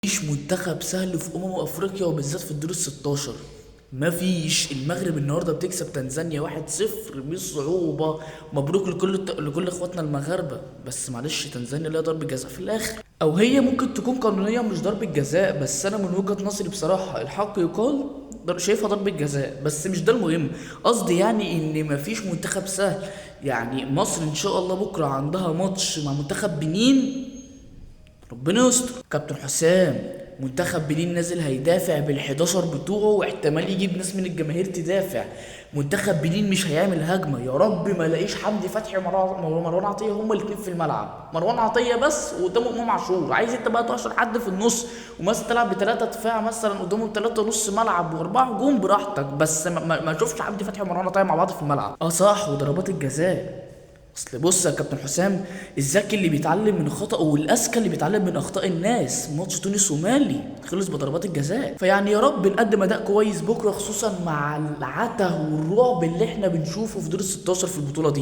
مفيش منتخب سهل في افريقيا وبالذات في الدور ال16. مفيش. المغرب النهارده بتكسب تنزانيا 1-0 بصعوبة. مبروك لكل اخواتنا المغاربة، بس معلش تنزانيا ليها ضربه جزاء في الاخر، او هي ممكن تكون قانونية مش ضربه جزاء، بس انا من وجهه نظري بصراحة الحق يقال شايفها ضربه جزاء، بس مش ده المهم. قصدي يعني ان مفيش منتخب سهل. يعني مصر ان شاء الله بكره عندها ماتش مع منتخب بنين، ربنا يستر. كابتن حسام منتخب بنين نازل هيدافع بال11 بتوعه، واحتمال يجيب ناس من الجماهير تدافع. منتخب بنين مش هيعمل هجمة، يا رب ما الاقيش حمدي فتحي ومروان عطية هما الاثنين في الملعب، مروان عطية بس وقدامه امام عاشور. عايز انت بقى تحشر حد في النص ومثلا تلعب بثلاثة دفاع مثلا قدامهم 3 نص ملعب واربعة هجوم براحتك، بس ما اشوفش حمدي فتحي ومروان عطية مع بعض في الملعب. صح، وضربات الجزاء. اصل بص يا كابتن حسام، الذكي اللي بيتعلم من خطأه والاذكى اللي بيتعلم من اخطاء الناس. ماتش تونس ومالي خلص بضربات الجزاء، فيعني يا رب نقدم اداء كويس بكره، خصوصا مع العته والرعب اللي احنا بنشوفه في دور ال16 في البطولة دي.